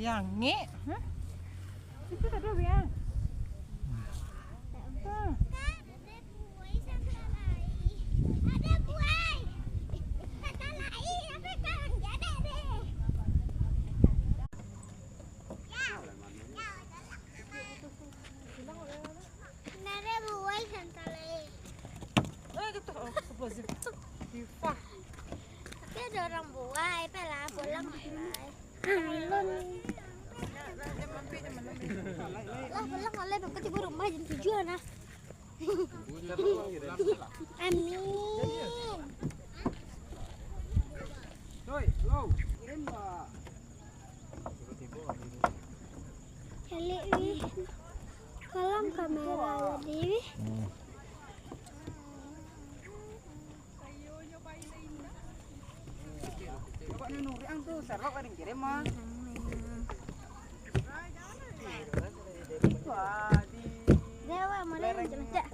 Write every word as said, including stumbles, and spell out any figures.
Yang ngek, hah? Itu tadi biang. Hmm. Nada buai santalai. Eh, gitu. Oh, sebelum sih. Rifah. Tapi ada orang buai, apa lah, pulang lah. Lah, pulang lah, Bang, tiba rumah jam tujuh nah. Amin. Doi, lo, kirim, Pak. Calik, wih. Tolong kamera tadi, wih. Hmm. Coba ni nuriang tu, serok ada kirim, mah. Wah, di Dewa, mana lereng yang cak?